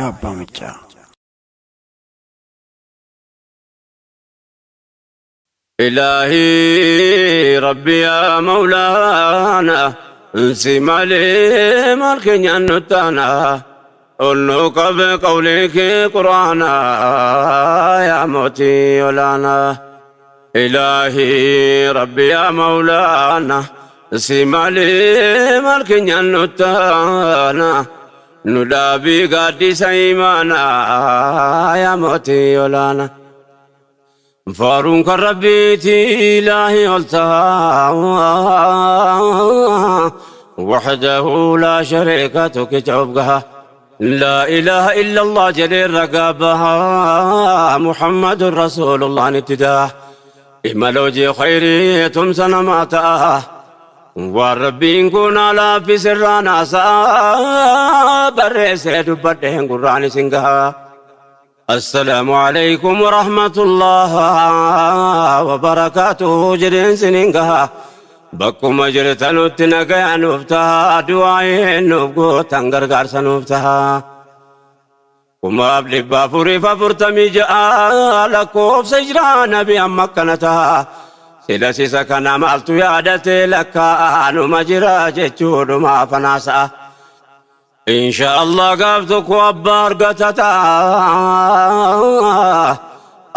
Raayyaa Abbaa Maccaa. إلهي ربي يا مولانا انسي مالي مالك نتانا قلنك بقولك قرانا يا موتي ولانا إلهي ربي يا مولانا انسي مالي مالك نتانا ندابي قادي سيمانا يا موتي ولانا Faaruun kan Rabbiiti ilaahi ol ta'a. Waxdahu laa shariika tokkicha of gaha. Laa ilaaha illallah jedhee ragaa baha. Muhammadun Rasuulullahn itti daha. Imala hojii khayrii tumsa namaa ta'a. Waan Rabbiin kun laaffise irraa naasa'a. Barreessee dubbadheen gurraan isin gaha. Assalaamu alaikum warahmatullah wabarakaatuhu jedheen sinin gaha. Bakkuma jirtanutti nagaya nuuf taha, du'aayin nuuf gootan gargaarsa nuuf taha. 1446 lakkoofsa hijiraa nabi amma akkana taha. Sila sisa kana maaltu yaadate lakkaa'anuma jira jechuudhuma afanaasa'a. Insha Allah gaaf tokko abbaa argata ta'a.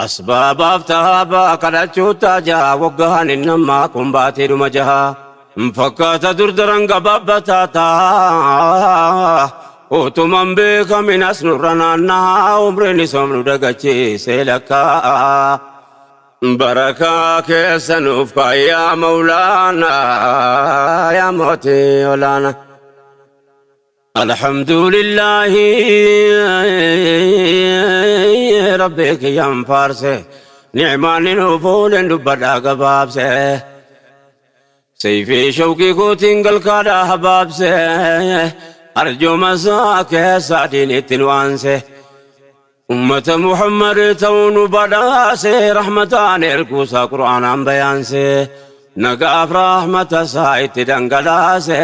Asbaabaaf tahaabaa kadhachuu taajaa waggaan inni ammaa kun baatiidhuma jaha. Fakkaata dur daran gabaabbataa ta'a. Utuman beekamin as nurra naannaa umriin isoom nu dagachiisee lakkaa'a. Barakaa keessa nuuf kaa'i yaa Mawlaanaa yaa mootii olaanaa. Alhamdulillahi Rabbi kiyyan faarse ni'maan nuuf oolen dubbadhaa gabaabse Seyfii shawqii kootiin galkaadhaa habaabse arjooma isaa keessaa diinitti nu aanse Ummata Muhammad ta'uu nu badhaase rahmataan erguusaa Qur'aanaan bayaanse nagaaf rahmata isaa itti dhangalaase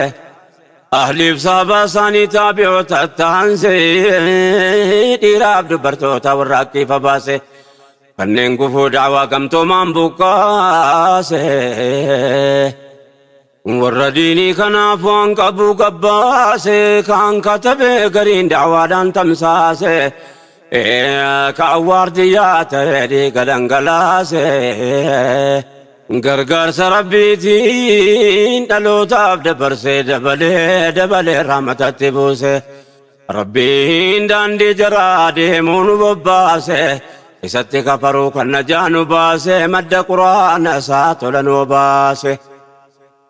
ahliif sahabaa isaanii taabi'oota taanse dhiiraaf dubartoota warra akkiifa baase kanneen gufuu da'waa gamtoomaan buqqaase. Warra diinii kanaaf waan qabu gabbaase, kaan katabee gariin da'waadhaan tamsaase, kaan waardiyyaa ta'ee dhiiga dhangalaase. Gargaarsa Rabbiitiin dhalootaaf dabarsee dabalee dabalee rahmatatti buuse. Rabbiin daandii jaraa deemuu nu bobbaase, isatti kafaruu kan najaa nu baase, madda Qur'aana isaa tola nu obaase.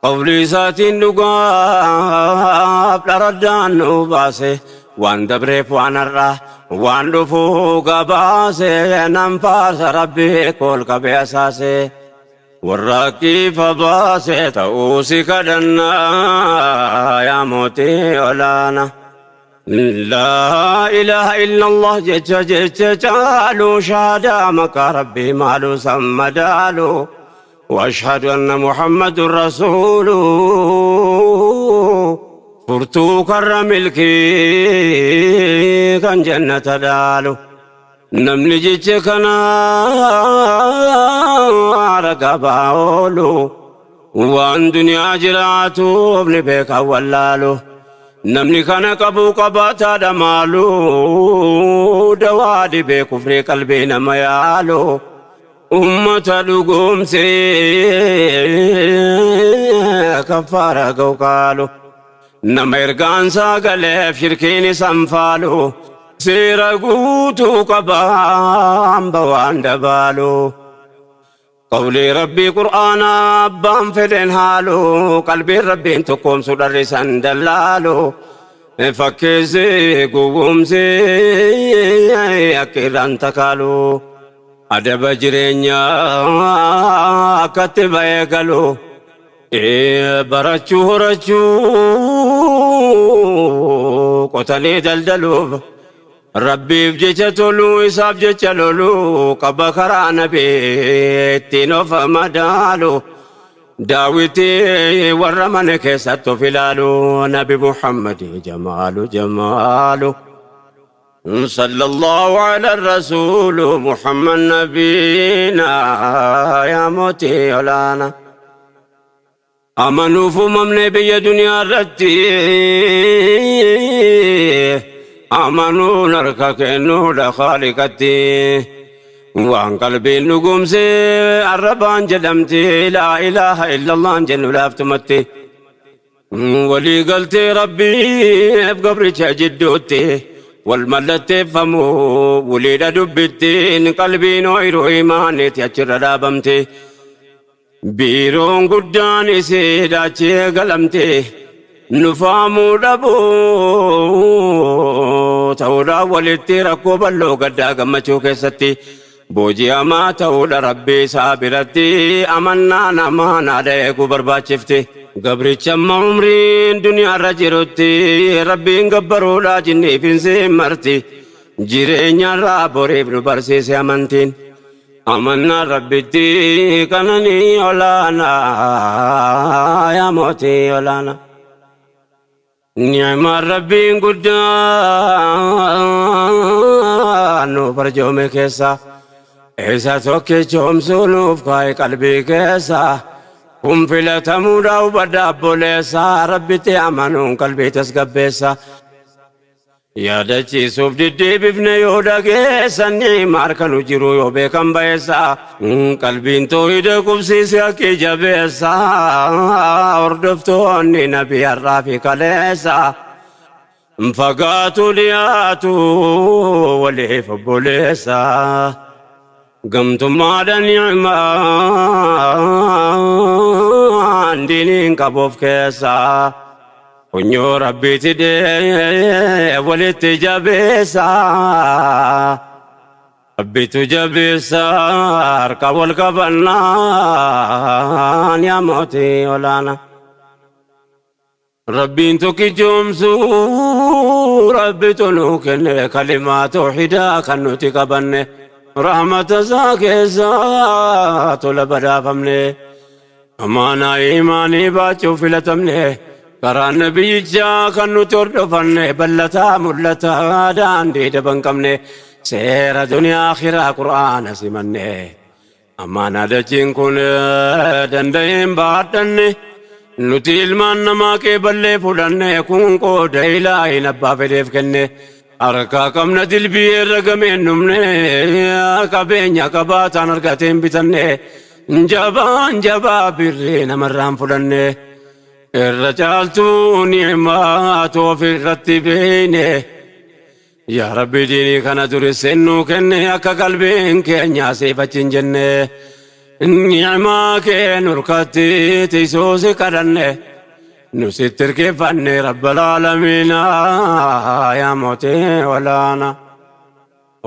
Qawlii isaatiin dhugaaf dharaddaan nu baase, waan dabreef waan har'a waan dhufuu gabaase, nan faarsa Rabbii kool qabee asaase. Warra akkiifa baase ta'uu si kadhannaa yaa mootii olaana. Laa ilaaha illallah jecha jecha caalu shahaadaa maqaa Rabbii maalu san madaalu. وأشهد أن محمد رسول furtuu karra milkii kan jannata dhaalu. Namni jecha kana ragaa bahaa oolu waan duniyaa jiraatuuf ni beeka wallaalu. Namni kana qabu qabaataadha maalu dawaa dhibee kufrii qalbii nama yaalu. Ummata dhugoomsee kaffaara ga'u qaalu. Nama ergaan isaa galeef shirkiin isan faalu. Seera guutuu qaba hamba waan dabaalu. Qawlii Rabbii Qur'aana abbaan fedhen haalu. Qalbiin Rabbiin tokkoomsu dharri isan dallaalu. Fakkeessee gowwoomsee akka irraan takaalu. Adaba jireenyaa akkatti ba'ee galu barachuu horachuu qotanii daldaluuf Rabbiif jecha toluu isaaf jecha loluu qaba karaa nabii ittiin of madaalu daawwitii warra mana keessatti of ilaalu nabi Muhammad jamaalu jamaalu. صلى الله على الرسول محمد نبينا يا موتي ولانا. Amanuuf uumamne biyya duniyaa irratti, amanuun harka kennuudha Khaaliqatti. Waan qalbiin dhugoomse arrabaan jedhamti, laa ilaaha illallaan jennu laaftumatti. Walii galtee Rabbiif gabricha jidduutti wal mallatteeffamu wuliidha dubbittiin, qalbiin ooyiruu imaaniiti achirra dhaabamti. Biiroon guddaan isii daachee galamte nufaamuu dhabuu ta'uudhaan walitti rakkoo bal'oo gaddaa gammachuu keessatti booji'amaa ta'uudha Rabbii isaa biratti amannaa namaa naada eeguu barbaachifti. Gabricha amma umriin duniyaarra jirutti Rabbiin gabbaruudha jinniif hin marti, jireenyarraa boriif nu barsiise amantiin. Amannaa Rabbitti qananii olaanaa yaa mootii olaanaa. Ni'maan Rabbiin guddaan nuuf arjoome keessa isa tokkichoomsuu nuuf kaa'e qalbii keessa. Kun filatamuudha hubadha obboleessa, Rabbitti amanuun qalbii tasgabbeessa. Yaadachiisuuf diddeebifne yoo dhageessan, ni'ima harka nu jiru yoo beekan ba'eessa. Qalbiin toohida qubsiise haqqi jabeessa, hordoftoonni nabii har'aa fi kaleessa. Fagaatu dhiyaatu waliif obboleessa. Gamtummaadha ni'imaan diiniin qabuuf keessa. Funyoo Rabbiiti dee walitti jabeessa. Rabbitu jabeessa harka wal qabannaan yaa mootii olaanaa. Rabbiin tokkichoomsuu Rabbitu nuu kenne, kalimaa toohidaa kan nuti qabanne, rahmata isaa keessaa tola badhaafamne, amaanaa imaanii baachuuf filatamne, karaa nabiyyichaa kan nuti hordofanne, bal'ataa mul'ataa daandii daban qabne, seera duniyaa akhiraa Qur'aana simanne, amaanaa dachiin kun danda'een baadhanne, nuti ilmaan namaa qeeballee fudhanne. Kun qooda ilaahin abbaa fedheef kenne. Harkaa qabna dilbii irra gameen dhumne, qabeenya qabaataan argateen bitanne, jabaan jabaa birrii namarraan fudhanne, irra caaltuu ni'maa ofirratti beeyne. Yaa Rabbi, diinii kana durisseen nuu kenne, akka qalbiin keenya siif achi hin jenne, ni'maa kee nurkatti tiisuusi kadhanne, nu sitti hirkifanne, Rabbal aalamiinaa yaa mootii olaanaa.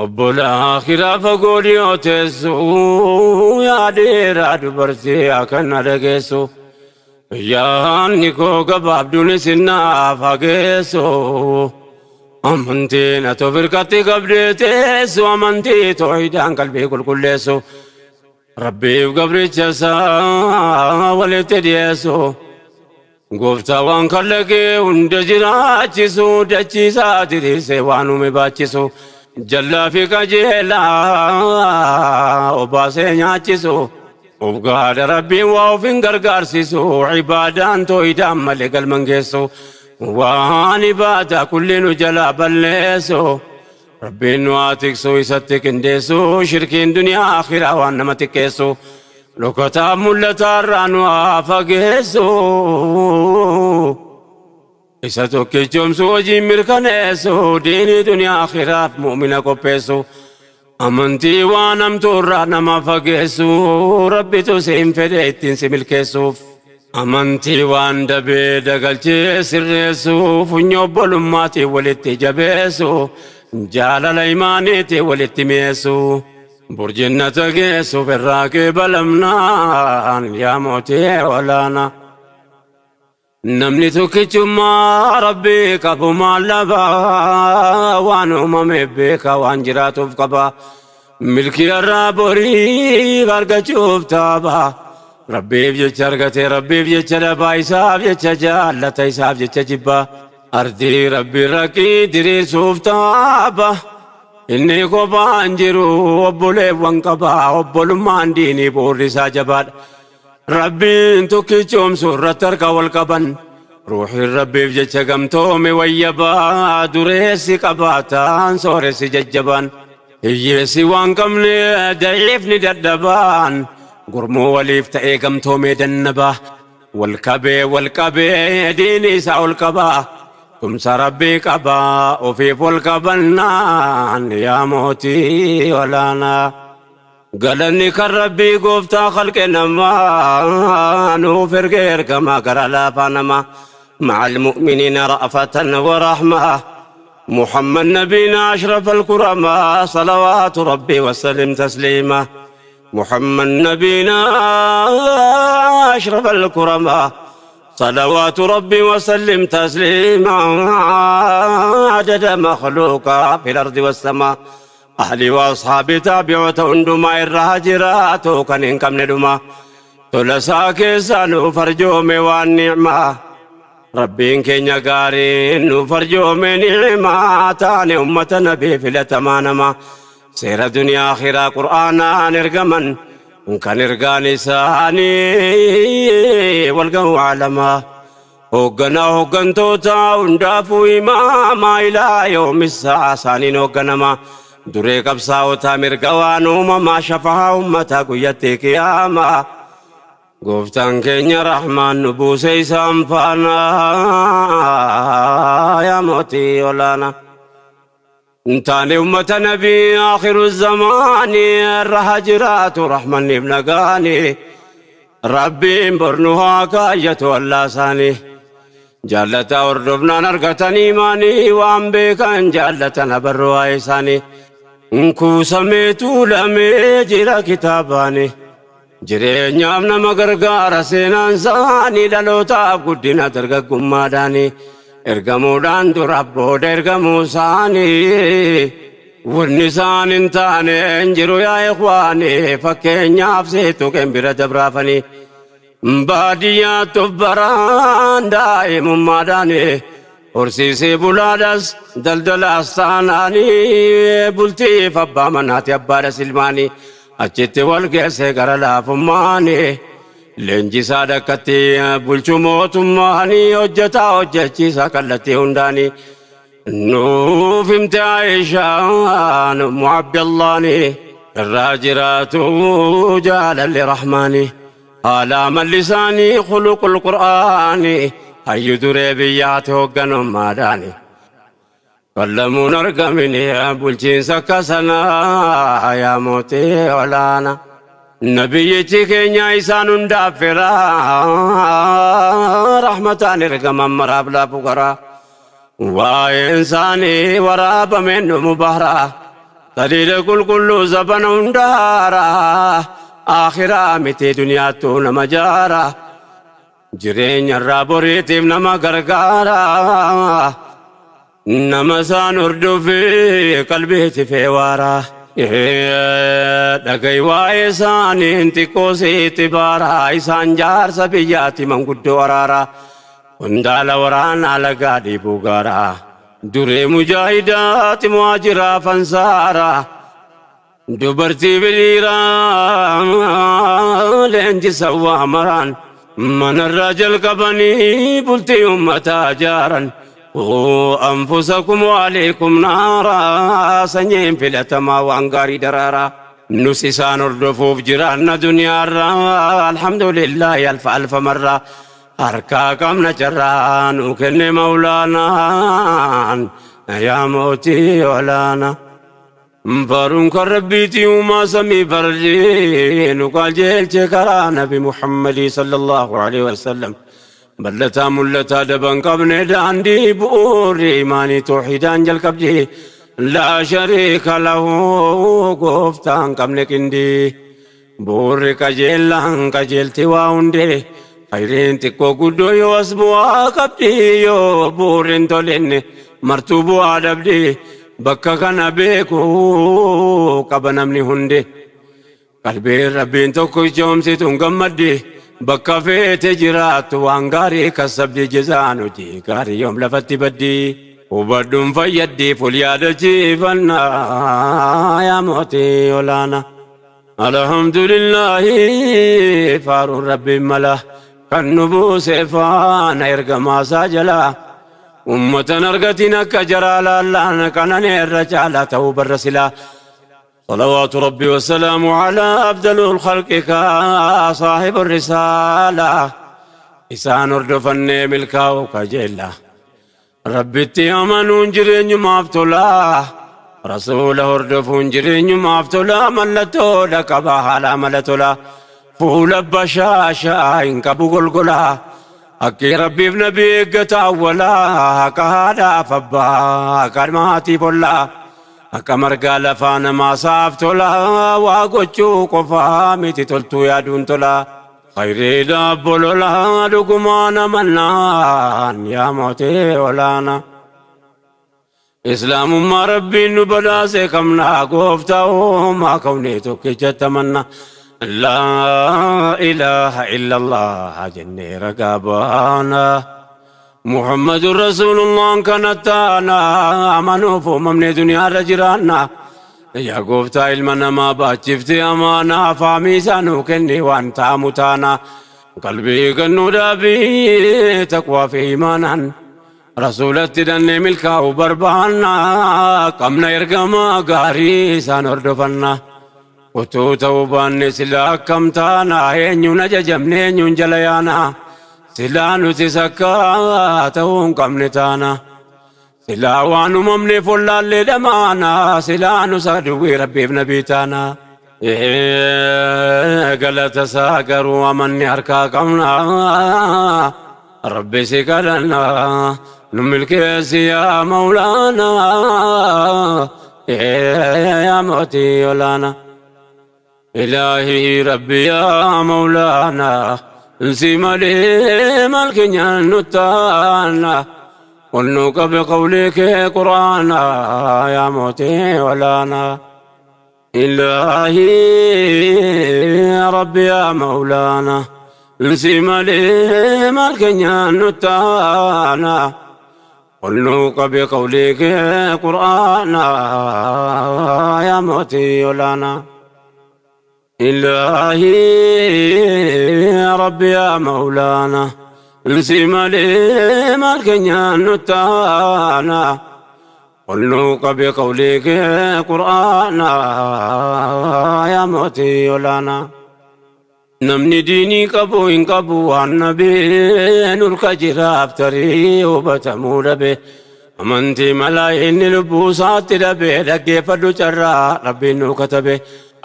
Obbolaa akiraa fagoo dhiyoo teessu, yaa dhiiraa dubartii akkana dhageessu, yaanni koo gabaabduun isin naaf hageessu. Amantiin ati of hirkatti qabdee teessu, amantii toohidaan qalbii qulqulleessu, Rabbiif gabricha isaa walitti dhiyeessu, gooftaa waan kallaqee hunda jiraachisu, dachiisaa diriirsee waan uume baachisu, jallaa fi qajeelaa obaasee nyaachisu, of gaadha Rabbiin waa of hin gargaarsisu, ibaadaan toohidaan malee galman geessu, waan ibaadaa kulli nu jalaa balleessu, Rabbiin nu haa tiksu isatti qindeessu, shirkiin duniyaa akhiraa waan nama xiqqeessu, dhokataa mul'ataa irraa nu haa fageessu, isa tokkichoomsu hojiin mirkaneessu, diinii duniyaa akhiraaf mu'mina qopheessu, amantii waan hamtuu irraa nama fageessu, Rabbitu siin fedhe ittiin si milkeessuuf. Amantii waan dabee dagalchee sirreessu, funyoo obbolummaatiin walitti jabeessu, jaalala imaaniitiin walitti mi'eessu. Burjinnata geessuuf irraa qeebalamnaan yaa mootii olaanaa. Namni tokkichummaa Rabbii qabu maal dhabaa? Waan uumameef beeka, waan jiraatuuf qaba. Milkii irraa boriif argachuuf taaba. Rabbiif jecha argate, Rabbiif jecha dhabaa, isaaf jecha jaallata, isaaf jecha jibbaa. Ardii Rabbi raqii diriirsuuf taaba. Inni kophaan jiru obboleewwan qaba. Obbolummaan diinii bu'uurri isaa jabaadha. Rabbiin tokkichoomsu irratti harka wal qaban. Ruuxiin Rabbiif jecha gamtoome wayyabaa. Dureessi qabaataan sooressi jajjabaan. Hiyyeessi waan qabne da'iifni dadhabaan. Gurmuu waliif ta'ee gamtoomee dannabaa. Wal qabee wal qabee diinii isaa ol qabaa. Tumsa Rabbii qabaa ofiif wal qabannaan yaa mootii olaanaa. Galanni kan Rabbii gooftaa khalqe namaa nuuf erge ergamaa gara laafaa namaa. مع المؤمنين رأفة ورحمة محمد نبينا أشرف الكرماء صلوات ربي وسلم تسليما محمد نبينا أشرف الكرماء صلوات ربي وسلم تسليما عدد مخلوقا في الأرض والسماء أهلي وأصحابي تابعة هندما الرهاجرات كان إنكم ندما تلسا كيسان فرجومي والنعمة Rabbiin keenya gaariin nu farjoome ni'imaa taane ummata nabii filatamaa nama seera duniyaa akhiraa qur'aanaan ergaman kan ergaan isaanii wal ga'u alamaa hoogganaa hooggantoota hundaafuu imaamaa ilaa yoomissaa isaaniin hoogganama duree qabsaa'otaa mirga waan uumamaa shafaa ummataa guyyatti qiyaamaa Gooftaan keenya Rahmaan nu buuse isaan faana yaa mootii olaana. Taane ummata nabii akhiru zamaani irra haa jiraatu rahmanniif nagaani. Rabbiin bor nu haa kaayyatu allaa isaanii. Jaallata hordofnaan argatan imaanii waan beekan jaallatan abarru waa'ee isaanii. Kuusamee tuulamee jira kitaabaani. Jireenyaaf nama gargaara seenaan isaanii dhalootaaf guddina dargaggummaadhaani ergamuudhaan dura booda ergamuu isaanii wanni isaan hin taane hin jiru yaa ikhwaani fakkeenyaaf seetu qeen bira dabraafanii baadiyyaatti of baraan daa'imummaadhaani horsiisee bulaadhas daldalaas taanaanii bultiif abbaa manaati abbaadhas ilmaanii achitti wal geesse gara laafummaani leenjisaa dhakkatti bulchuu mootummaanii hojjetaa hojjechiisaa kallattii hundaanii nuuf himte Aishaan Ummu Abdallaani irraa jiraatu jaalalli rahmaani haala amalli isaanii khuluqul qur'aani hayyu duree biyyaati hoogganummaadhaani Fallamuun argamini bulchiinsa akka sanaa yaa mootii olaana. Nabiyyichi keenya isaan hundaaf fira rahmataan ergaman maraaf laafu garaa. Waa'een isaanii waraabameen dhumu bahra. Taliila qulqulluu zabana hundaara. Akhiraa miti duniyaattuu nama jaara. Jireenya irraa boriitiif nama gargaara. Nama isaan hordofee qalbiitti feewaara. Dhaga'i waa'ee isaaniin xiqqoo sitti baara. Isaan jaarsa biyyaati manguddoo araara. Qondaala waraanaa lagaa dhiibuu gaara. Duree mujaahidaati muhaajiraa fansaara. Dubartii fi dhiiraa leenjisa waa maraan manarraa jalqabanii bultii ummataa jaaran. Anfusakum waalikum naaraa sanyiin filatamaa waan gaarii daraaraa. Nus isaan hordofuuf jiraanna duniyaarraa alhamdulillaahi alfa alfa marraa harkaa qabna carraa nu kenne mawlaanaan yaa mootii olaanaa. Faaruun kan Rabbiiti uumaa samii fardii nu qajeelche karaa Nabi Muhammadii sallallahu alaihi wasallam. Bal'ataa mul'ataa daban qabne daandii bu'uurri imaanii toohidaan jalqabdi. Laa shariika lahu gooftaan qabne qindii. Bu'uurri qajeellaan qajeelti waa hundee. Khayriin xiqqoo guddoo yoo as bu'aa qabdi yoo bu'uurri hin tolinne martuu bu'aa dhabdi. Bakka kana beekuu qaba namni hundi. Qalbiin Rabbiin tokko ijoomsitu hin gammaddi. Bakka feete jiraattu waan gaarii kassabdi, jezaan hojii gaarii yoom lafatti baddi. Hubadhuun fayyaddiif ol yaadachiifannaa yaa mootii olaanaa. Alhamdulillahi, faaruun rabbiin mala, kan nu buuse faana ergamaasaa jalaa. Ummatan argatiin akka jaraa laallaan qananeerra caalaa ta'uu barra silaa. صلوات ربي وسلامه على أفضل الخلق صاحب الرسالة. Isaan hordofannee milkaa'uu kajeella. Rabbitti amanuun jireenyumaaf tolaa. Rasuula hordofuun jireenyumaaf tolaa. Mallattoodha qaba haala amala tolaa. Fuula bashaashaa hin qabu golgolaa. Haqqii Rabbiif nabi eeggata awwalaa. Haqa haadhaaf abbaa, haqa maatiif ollaa. Akka margaa lafaa namaa saaf tolaa. Waa gochuu qofaa miti, toltuu yaaduun tolaa. Khayriidha bololaa dhugumaan amannaan yaa mootii olaanaa. Islaamummaa Rabbiin nu badhaase qabnaa, gooftaa uumaa kawnee tokkichatti amanna. لا إله إلا الله jennee ragaa baana. محمد رسول الله kana taana, amanuuf uumamne duniyaarra jiraanna. Yaa gooftaa, ilma namaa baachifte amaanaa, faamii isaa nuu kenni, waan ta'amu taana. Qalbii kennuu dhaabii taqwaa fi imaanaan. Rasuulatti dannee milkaa'uu barbaanna, qabna ergamaa gaarii, isaan hordofanna. Utuu ta'uu baanne silaa akkam taana? Eenyuun ajajamne, eenyuun jala yaana? Silaa nuti sakka ta'uu hin qabne taana. Silaa waan uumamneef wallaallee dhamaana, silaa nu saduwwii Rabbiif nabii taana. Galata isaa garuu amanni harkaa qabna. Rabbi si kadhanna, nu milkeessi yaa Mawlaana, yaa mootii olaana. إلهي ربي يا مولانا، si malee maal keenyaan nu taana? قلنوك بقولك قرآنا يا موتي ولانا. إلهي ربي يا مولانا، si malee maal keenyaan nu taana? قلنوك بقولك قرآنا يا موتي ولانا. إلهي ربي يا مولانا، si malee maal keenyaan nu taana? قلنوك بقولك قرآنا يا موتي ولانا. Namni diinii qabu hin qabu waan nabeen ulka jiraaf tarii hubatamuu dhabe. Amantii malaa inni lubbuu isaatti dhabe, dhaggeeffadhu carraa Rabbiin nuu katabe.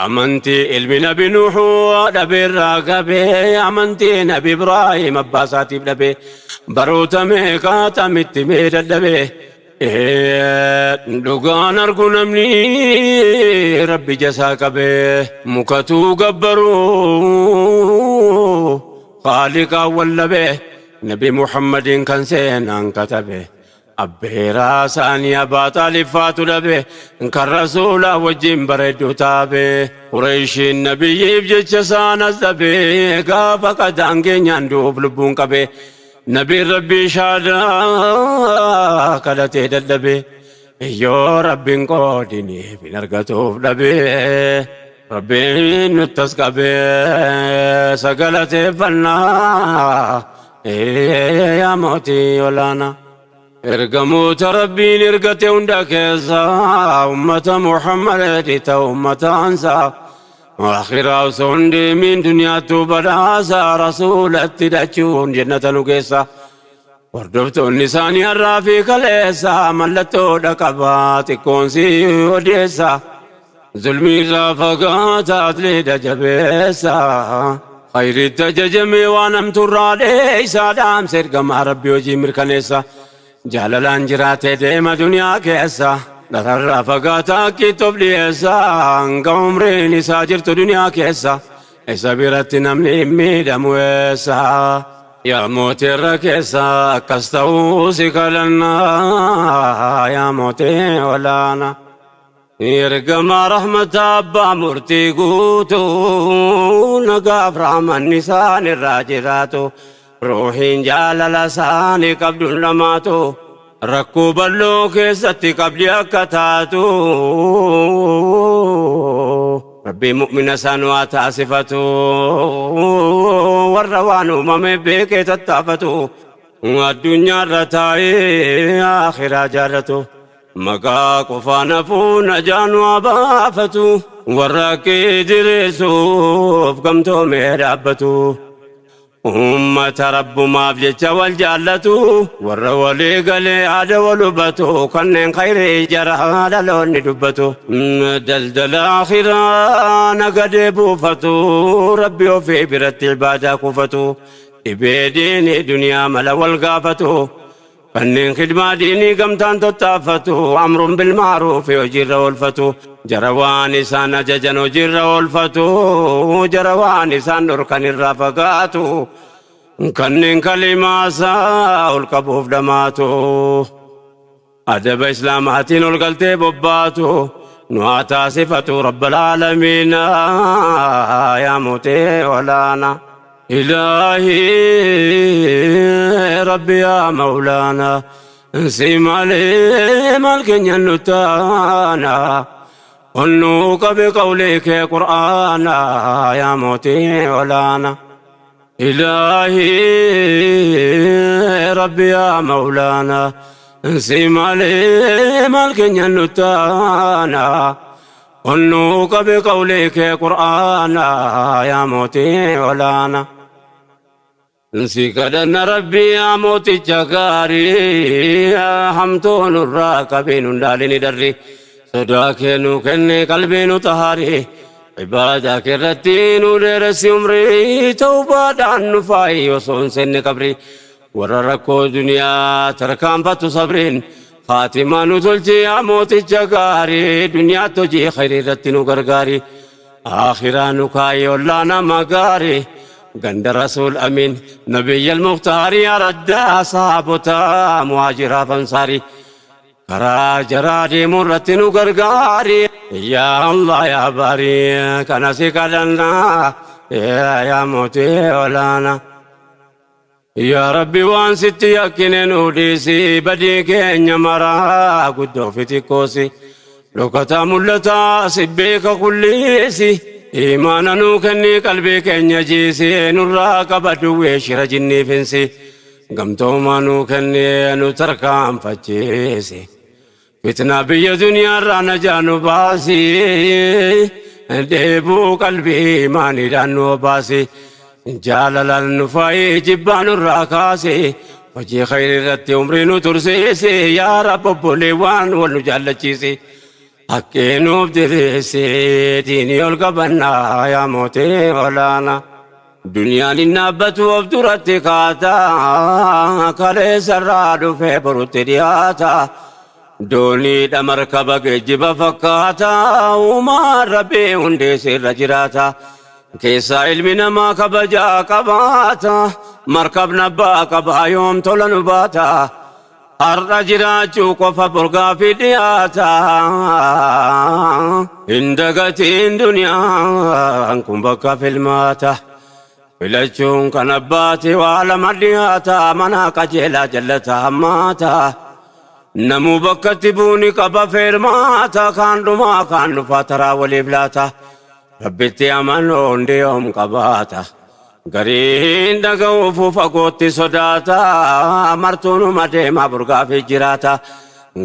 Amantii ilmi nabi Nuuhuu dhabeerraa qabe, amantii nabi Ibraahim abbaa isaatiif dhabe, baroota meeqaatamitti mee dadhabe. Dhugaan argu namni Rabbi jasaa qabe, mukatuu gabbaruu Khaaliqaa wallabe, nabi Muhammadiin kan seenaan katabe. Abbeeraa isaanii Abaa Xaaliffaatu dhabe, kan rasuulaa wajjin bareedduu taabe. Qureeshiin nabiyyiif jecha isaan as dhabe, gaafa qadaan keenyaan du'uuf lubbuun qabe. Nabiin Rabbii shaadaa kadhatee dadhabe. Yoo Rabbiin qoodiniif hin argatuuf dhabe. Rabbiin nuttas qabe, sagalateeffannaa yaa mootii olaanaa. Ergamoota Rabbiin ergate hunda keessa ummata Muhammad ta'u ummata ansaa. Akhiraa osoo hin deemin duniyaattuu badhaasa, rasuulatti hidhachuun jannata nu geessa. Hordoftoonni isaanii har'aa fi kaleessa mallattoodha qabaa, xiqqoon si odeessa. Zulmii irraa fagaataa, atleedha jabeessa. Khayritti ajajamee waan hamtuurraa dheeysaa, dhaamsa ergamaa Rabbii hojii mirkaneessa. Jaalalaan jiraatee deema duniyaa keessa. Dhararraa fagaataa, akkiittoof dhiyeessa. Hanga umriin isaa jirtu duniyaa keessa. Isa biratti namni hin miidhamu eessa? Yaa mootii irra keessa, akkas ta'uu si kadhannaa yaa mootii olaanaa. Ergamaa rahmataa abbaa murtii guutuu, nagaaf rahmanni isaan irraa jiraatu, ruuhiin jaalala isaanii qabduun dhamaatu, rakkoo bal'oo keessatti qabdi akka taatu. Rabbiin mu'mina isaan waa taasifatu, warra waan uumame beekee tattaafatu, addunyaarra taa'ee akhiraa jaallatu. Maqaa qofaan hafuu najaa nu haa baafatu, warra haqqii diriirsuuf gamtoomee dhaabbatu. Ummata Rabbumaaf jecha wal jaallatu, warra walii galee yaada wal hubatu, kanneen khayrii jara dhaloonni dubbatu. Daldala akhiraa nagadee buufatu, Rabbi ofii biratti ibaadaa kuufatu, dhibee diinii duniyaa mala wal gaafatu. Kanneen khidmaa diinii gamtaan tottaaffatu, amrun bil ma'ruufi hojiirra oolfatu, jara waan isaan ajajan hojiirra oolfatu, jara waan isaan dhorkan irraa fagaatu, kanneen kalimaa isaa ol qabuuf dhamaatu, adaba islaamaatiin ol galtee bobbaatu, nu haa taasifatu rabbal aalamiina yaa mootii olaana. Ilaahii Rabbi yaa Mawlaana, si malee maal keenya nu taana? Onnuu qabe qawlee kee Qur'aana yaa mootii olaana. Ilaahii Rabbi yaa Mawlaana, si malee maal keenya nu taana? Onnuu qabe qawlee kee Qur'aana yaa mootii olaana. Si kadhanna Rabbii yaa mooticha gaarii, hamtuu nurraa qabii nun dhaalini darri. Sodaa kee nu kenne qalbii nu xahaari. Ibaadaa kee irratti nu dheeressi umrii, tawbaadhaan nu faayi osoo hin seenne qabri. Warra rakkoo duniyaa tarkaanfatu sabriin Faatimaa nu tolchi yaa mooticha gaarii, duniyaatti hojii khayrii irratti nu gargaari. Akhiraa nu kaayi ollaa nama gaarii, ganda Rasuul Amiin Nabiyyal Muktaarii, araddaa sahaabota muhaajiraaf ansaarii, karaa jaraa deemuu irratti nu gargaari. Yaa Allah yaa baarii, kana si kadhannaa yaa mootii olaanaa. Yaa Rabbi, waan sitti yakkine nu dhiisi, badii keenya maraa guddoo fi xiqqoosi, dhokataa mul'ataa si beeka kulliisi. Imaana nuu kennii qalbii keenya jiisi, nurraa qaba duwwee shira jinniifinsi. Gamtoomaa nuu kennee nu tarkaanfachiisi, fitnaa biyya duniyaarraa najaa nu baasi, dheebuu qalbii imaaniidhaan nu obaasi, jaalalaan nu faayi jibbaa nurraa kaasi, hojii khayrii irratti umrii nu tursiisi. Yaa Rabbi, obboleewwan wal nu jaallachiisi, haqqii nuuf diriirsi, diinii ol qabannaa yaa mootii olaanaa. Duniyaan hin dhaabbatu, of duratti kaata, kaleessarraa dhufee borutti dhiyaata. Dooniidha markaba geejjiba fakkaata, uumaan Rabbii hundeesse irra jiraata. Keessaa ilmi namaa kabajaa qabaata, markabna abbaa qabaa yoom tola nu baata? Har'a jiraachuu qofa borgaafi dhiyaata. Hin dagatiin, duniyaan kun bakka filmaata. Filachuun kan abbaati waa lama dhiyaata, mana qajeelaa jallata hammaata. Namuu bakkatti buuni qaba feermaata, kaan dhumaa kaan dhufaa taraa waliif laata. Rabbitti amanuu hundi yoom qabaata? Gariin dhaga'uuf fagootti sodaata, martuunuma deemaa burgaafii jiraata.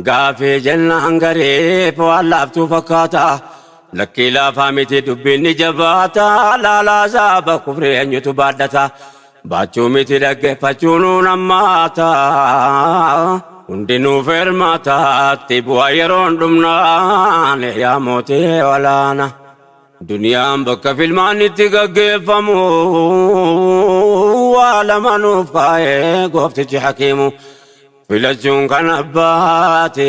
Gaafii jennaan gariif waan laaftuu fakkaata. Lakkii, laafaa miti, dubbiin ni jabaata. Laalaa zaaba kufrii eenyutu baadhata? Baachuu miti, dhaggeeffachuu nuun hammaata. Hundinuu feermaataatti bu'aa yeroon dhumnaan yaa mootii olaana. Duniyaan bakka filmaan itti gaggeeffamu, waa lama nuuf kaa'ee gooftichi hakiimu. Filachuun kan abbaati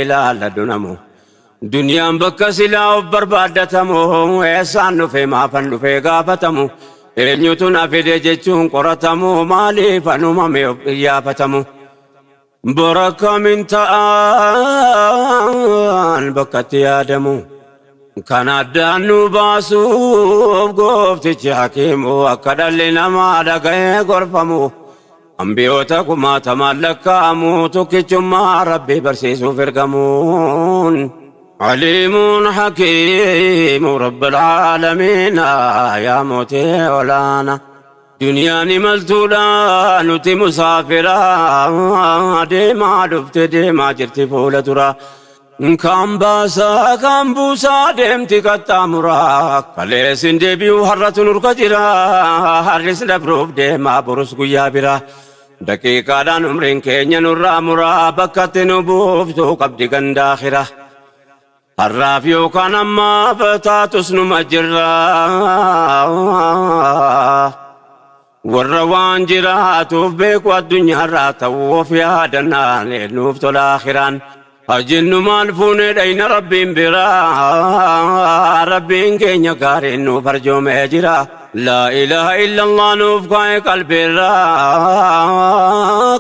ilaalladhu namu. Duniyaan bakka silaa of barbaaddatamu, eessaan dhufee maafan dhufee gaafatamu, eenyutu na fide jechuun qoratamu, maaliif an uumame of iyyaafatamu. Bor akkamiin ta'an bakkatti yaadamu. Kan addaan nu baasuuf gooftichi hakiimu akka dhalli namaa dhaga'ee gorfamu. Ambiyoota kumaatamaan lakkaa'amu tokkichummaa Rabbii barsiisuuf ergamuun. Aliimuun hakiimu Rabbil aalamiina yaa mootii olaana. Duniyaan imaltuudha nuti musaafira deemaa dhufte deemaa jirti fuula dura. Kan baasaa kan buusaa deemti qaxxaamuraa. Kaleessin deebi'u har'atu nurka jira. Har'is dabruuf deemaa borus guyyaa bira. Daqiiqaadhaan umriin keenya nurraa muraa bakkatti nu buuftuu qabdi gandaakhira. Har'aaf yookaan ammaaf taatus numa jirra. Warra waan jiraatuuf beeku addunyaarraa ta'uu of yaadannaan nuuf tola akhiraan. Hajinnu maal fuunee dhayna Rabbiin biraa. Rabbiin keenya gaariin nuuf arjoomee jira. Laa ilaaha illallah nuuf kaa'e qalbiirraa.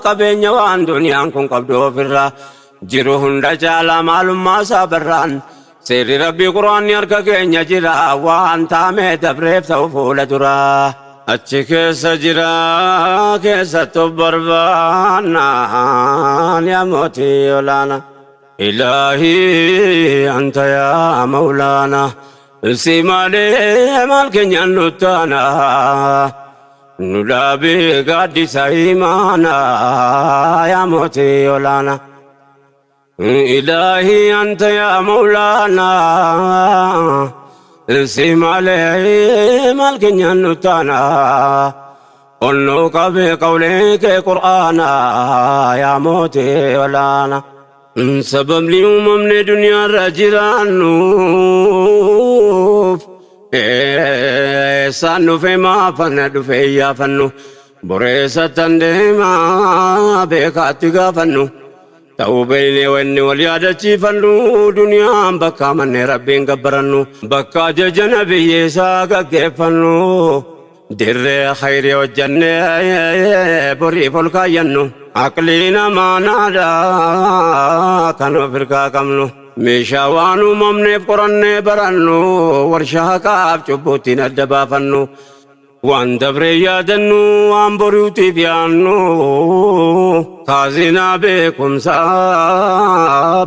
Qabeenya waan duniyaan kun qabdu ofirraa. Jiru hunda caalaa maalummaa isaa barraan. Seerri Rabbii Quraanni harka keenya jira. Waan taamee dabreef ta'u fuula duraa. Achi keessa jira keessattu barbaannaan yaa mootii olaana. Ilaahii anta yaa mawlaana. Si malee maal keenyaan nuttaana. Nu dhaabee gaaddisa imaana yaa mootii olaana. Ilaahii anta yaa mawlaana. Si malee maal keenyaan nuttaana. Onnuu qabee qawlee kee Qur'aana yaa mootii olaana. Sababni uumamne duniyaarra jiraannuuf eessaan dhufe maafanna dhufe iyyaafannu boreessattan deemaa beekaatti gaafannu ta'uu beeynee wanni wal yaadachiifannu duniyaan bakka amannee Rabbiin gabbarannu bakka ajaja nabiyyeessaa gaggeeffannu dirree khayrii hojjannee boriif ol kaayyannu aqlii namaa naadhaa kan of hirkaa qabnu meeshaa waan uumamneef qorannee barannu warshaa haqaaf cubbuuttiin adda baafannu waan dabree yaadannu waan boriutiif yaannu kaazinaa beekumsaa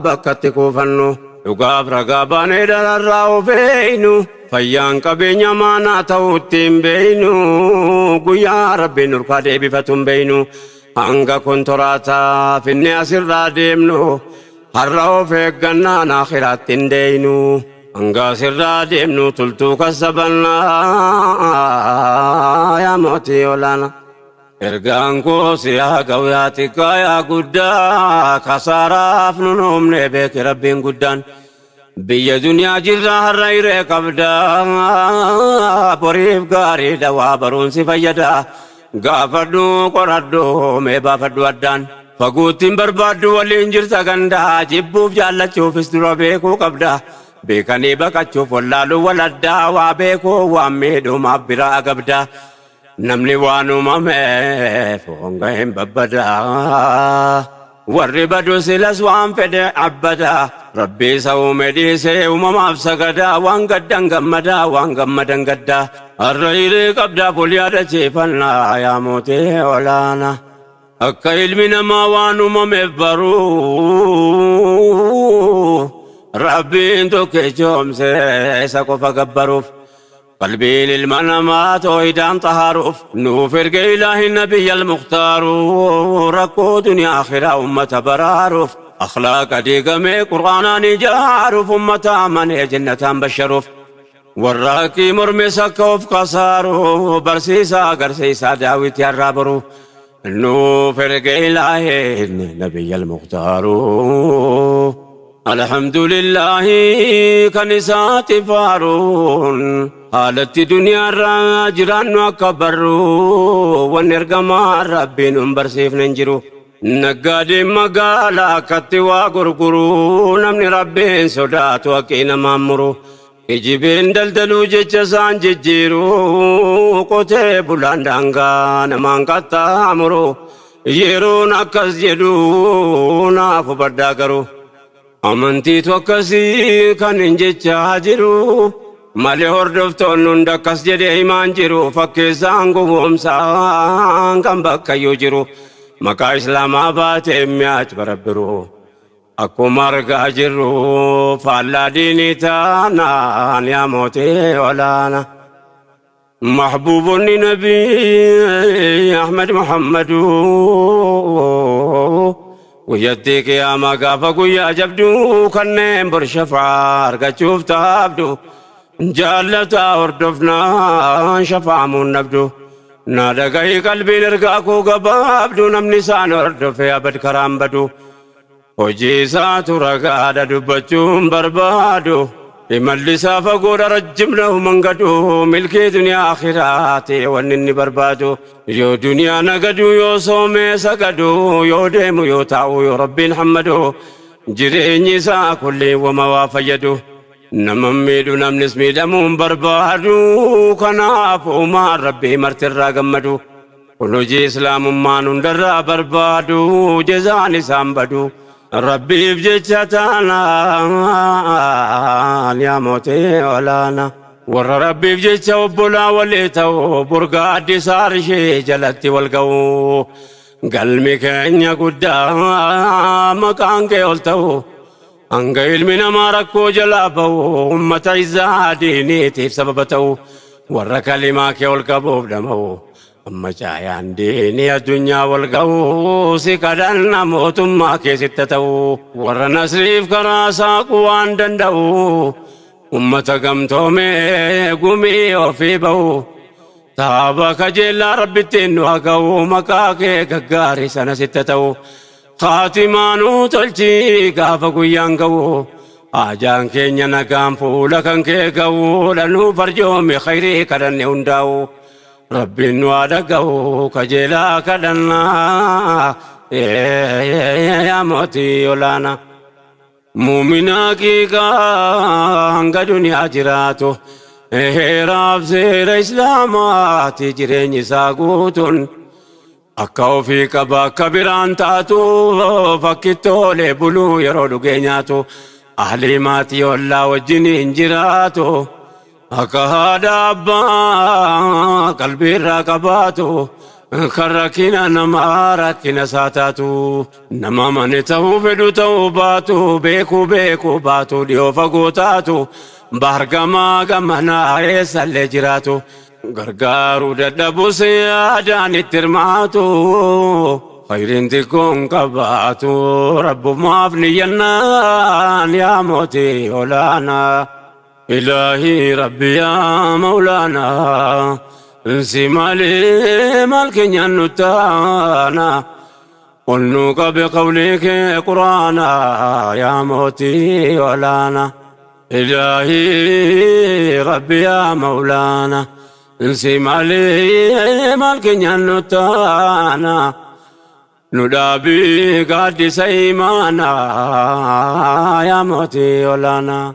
bakkatti kuufannu dhugaaf ragaa baanee dararraa of eeynu fayyaan qabeenya maanaa ta'uutti hin beeynu guyyaa Rabbiin nurkaa deebifatu hin beeynu hanga kontoraataa finne asirraa deemnu har'a of eeggannaan akhiraatti hin deeynu hanga asirraa deemnu tultuu kasabannaa yaa mootii olaana. Ergaan koo si haa ga'u yaa xiqqaa yaa guddaa kasaaraaf nun uumne beeki Rabbiin guddaan. Biyya duniyaa jirra har'a hiree qabda boriif gaariidha waa baruun si fayyada gaafadhu qoradhu mee baafadhu addaan. Faguuttiin barbaaddu waliin jirta gandaa jibbuuf jaallachuufis dura beekuu qabda. Beekanii baqachuuf wallaaluu waladdaa waa beekuu waan miidhumaaf biraa gabda. Namni waan uumameef honga hin babbadaa. Warri badu silas waan fedhe abbada. Rabbi isa uume dhiisee uumamaaf sagadaa. Waan gaddan gammadaa waan gammadan gaddaa. Har'a hiree qabdaa ful yaadachiifannaa yaa mootii olaana. Akka ilmi namaa waan uumameef baruu. Rabbiin tokkichoomse isa qofa gabbaruuf. Qalbiin ilma namaa toohidaan xahaaruuf nuuf erge ilaahi nabiyya almuktaaru rakkoo duniyaa akhiraa ummata baraaruuf akhlaaqa diigamee Qur'aanaan ijaaruuf ummata amanee jannataan basharuuf warra haqqii mormes akka of kasaaru barsiisaa agarsiisaa daawwitti har'aa boru nuuf erge ilaahi nabiyya almuktaaru. Alhamdulillahi kan isaati faaruun haalatti duniyaarraa jiraannu akka barru wanni ergamaa Rabbiin nun barsiifne hin jiru. Naggaadeen magaalaa akkatti waa gurguru namni Rabbiin sodaatu haqii namaan muru. Kijibeen daldaluu jecha isaan jijjiiru qotee bulaan daangaa namaan qaxxaamuru. Yeroon akkas jedhu naaf hubadhaa garuu. Amantiitu akkasii kan hin jechaa jiru. Malee hordoftoonni hunda akkas jedhee himaan jiru. Fakkeessaan gowwoomsaan kan bakkayyuu jiru. Maqaa Islaamaa baatee mi'aach barabbiru. Akkuma argaa jirru faallaa diinii taanaan yaa mootii olaana. Mahbuubonni Nabii Ahmad Muhammadu guyyattii qiyaamaa gaafa guyyaa jabduu kanneen bor shafaa argachuuf taabdu jaallataa hordofnaan shafaamuun dhabdu. Na dhagahi qalbiin ergaa koo gabaabdu namni isaan hordofe abad karaan badu. Hojii isaatu ragaadha dubbachuun barbaadu. Imalli isaa fagoodha rajjimna mangadu. Milkii duniyaa akhiraati wanni inni barbaadu. Yoo duniyaa nagadu yoo soomee sagadu yoo deemu yoo taa'u yoo rabbiin hammadu. Jireenyi isaa kulli wama waa fayyadu. Nama miidhu namnis miidhamuun barbaadu. Kanaaf uumaan rabbii martirraa gammadu. Kun hojii islaamummaan hundarraa barbaadu jezaan isaan badu. Rabbiif jecha taanaan yaa mootii olaana. Warra Rabbiif jecha obbolaa walii ta'u burga addisaa arshee jalatti wal ga'u. Galmi keenya guddaa maqaan kee ol ta'u. Hanga ilmi namaa rakkoo jalaa ba'u ummata izzaa diiniitiif sababa ta'u warra kalimaa kee ol qabuuf dhama'u. Amma caayaan diinii addunyaa wal ga'u si kadhanna mootummaa keessitti ta'u warra nasriif karaa saaquu waan danda'u ummata gamtoomee gumii ofii ba'u. Taaba kajeellaa rabbittiin nu haa ga'u maqaa kee gaggaarii sana sitti ta'u. Kaatimaanuu tolchii gaafa guyyaan ga'u. Haajaan keenya nagaan fuula kan kee ga'u dhanuu farjoome khayrii kadhanne hundaa'u. Rabbiin nu haa dhaga'u kajeelaa kadhannaa yaa mootii olaanaa. Muumina haqiiqaa hanga duniyaa jiraatu heeraaf seera islaamaati jireenyi isaa guutuun akka ofii qaba akka biraan taatu fakkittoolee buluu yeroo dhugee nyaatu ahlii maatii ollaa wajjin hin jiraatu akka haadha abbaa qalbii irraa qabaatu kan rakkina namaa rakkina isaa taatu nama mane ta'uu fedhu ta'uu baatu beekuu beekuu baatu dhiyoo fagoo taatu baargamaa gamanaa eessallee jiraatu gargaaruu dadhabus yaadaan itti hirmaatu khayriin xiqqoon qabaatu rabbumaaf niyyannaan yaa mootii olaanaa. Ilaahii Rabbi yaa Mawlaanaa si malee maal keenyaan nu taana ol nu qabe qawlii kee quraanaa yaa mootii olaanaa. Ilaahii Rabbi yaa Mawlaanaa si malee maal keenyaan nu taana nu dhaabii gaaddisa imaanaa yaa mootii olaanaa.